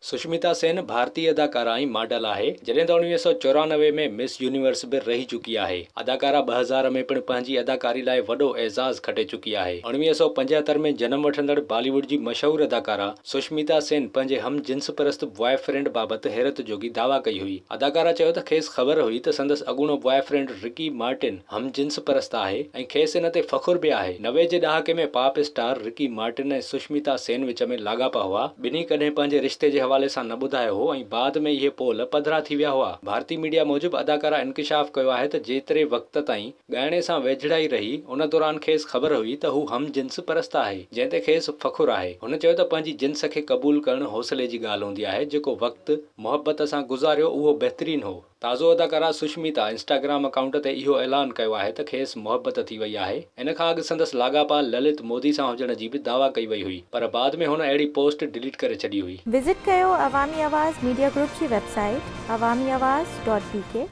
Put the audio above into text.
سشميتا سين ڀارتي اداڪارا ۽ ماڊل آهي، جڏهن ته 1994 ۾ مس يونيورس به رهي چڪي آهي. اداڪارا 2000 ۾ پڻ پنهنجي اداڪاري لاء وڏو اعزاز کٽي چڪي آهي. 1975 ۾ جنم وٺندڙ بالي ووڊ جي مشهور اداڪارا سشميتا سين پنهنجي هم جنس پرست بواء فرينڊ بابت حيرت جوڳي دعويٰ ڪئي هئي. اداڪارا چيو ته کيس خبر هئي ته سندس اڳوڻو بواء فرينڊ رڪي مارٽن هم جنس پرست آهي ۽ کيس ان تي فخر به آهي. 90 جي ڏهاڪي ۾ pop star Ricky Martin ۽ Sushmita Sen وچ ۾ لاڳاپا هئا. ٻنهي ڪڏهن پنهنجي رشتي جي حوالي سان نه ٻڌايو هو ۽ بعد ۾ اهي پول پڌرا ٿي ويا هئا. ڀارتي ميڊيا موجب اداڪارا انڪشاف ڪيو آهي ته جيتري وقت تائين ڳائڻي سان ويجهڙائي رهي ان دوران کيس خبر هئي ته هو هم جنس پرست آهي جنهن تي کيس فخر آهي. هن چيو ته پنهنجي جنس کي قبول ڪرڻ حوصلي جي ڳالهه هوندي آهي جيڪو وقت محبت سان گذاريو اهو بهترين هو. تازو اداڪارا سشميتا انسٽاگرام اڪائونٽ تي اهو اعلان ڪيو آهي ته کيس محبت ٿي وئي آهي. ان کان اڳ سندس لاڳاپا للت مودي سان هجڻ جي به دعويٰ ڪئي وئي هئي پر بعد ۾ هن اهڙي پوسٽ ڊليٽ ڪري ڇڏي هئي. وزٽ ڪيو عوامي آواز ميڊيا گروپ جي website Awami Awaz dot B K.